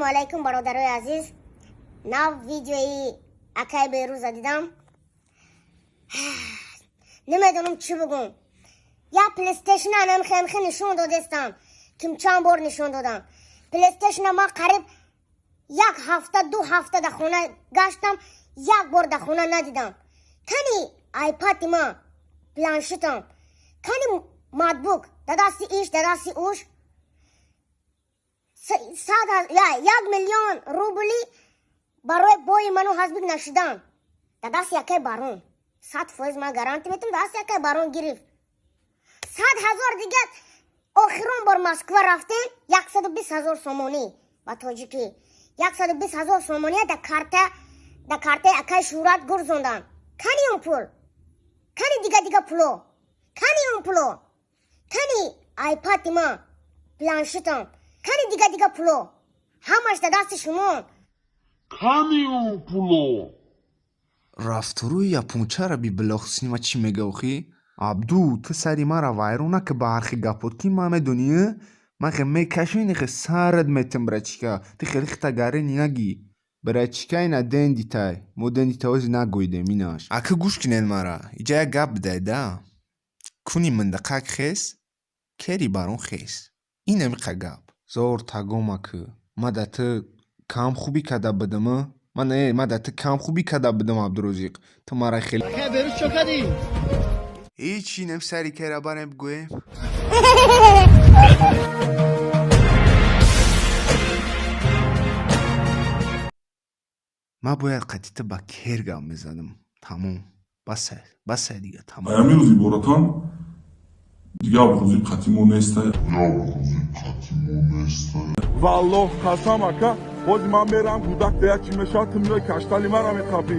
Алайкум, бародарои азиз. Нав видеои акай Беруза дидам. Намедонам, чӣ бугум. Я Плейстейшн анам хемхе нишон додестам. Ким чанд бор нишон додам. Плейстейшн ма қариб як ҳафта, 2 ҳафта дар хона гаштам, як бор дар хона надидам. Кани айпади ма, планшетам, кани ноутбук? Да дасти иш, да дасти уш. 1 миллион рубли барои бои ману ҳазбик нашидан. Да дасти якай барон. 100% ман гарантӣ метам, дасти якай барон гирифт. 100 000 дига. Охирон бор Москва рафтем, 120 000 сомонӣ, ба тоҷикӣ 120 000 сомония да картаи акай Шӯрат гурзондан. Кани он пул? Кани дига дига пуло? Кани он пуло? Кани айпади ма, планшетам, кани дига дига пуло? Ҳамаш да дасти шумо. Кани он пуло? Рафторои япончара би, билохсинима чӣ мега охӣ? Абду, ту сари мара вайрон нака ба ҳархи гапот, ки ман медонӣ, ман хе мекашини, хе сарат метам, брачка. Ту хеле хитагарени нагӣ, брачка. Ина дендитай, мо дендита ози нагӯидем инаш. Ака, гӯш кинед мара, иҷа як гап бидай да. Куни миндақак хес, кери барон хес. Ин амиқа гап зор тагома кӯ. Ма да ту кам хубӣ када будам? Ма не, ма да ту кам хубӣ када будам, Абдурозиқ? Ту мара хеле Берӯз чо кардӣ? Ҳечи нем, сари кера барем, бигӯем. Ман бояд қатъи ту ба кер гап мезадам. Тамом, басай, басай дига, тамом. Аями рӯз иборатан дига Абдурозиқ қатъи мо нестай. Валлоҳ қасам, ака, бози ман мерам, кӯдак да як чӣ мешавад, ту меои каштали мара меқапӣ.